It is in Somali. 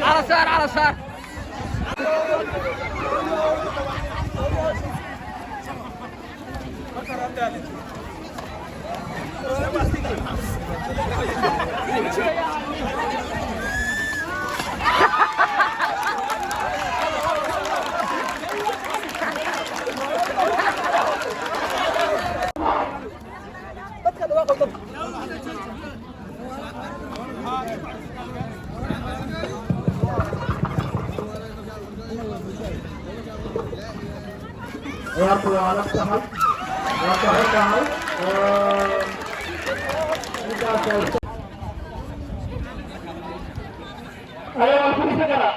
على saar, على saar. Ciyaartu waa adag tahay, waa tahay tahay intaas. Ayaa fursa kala.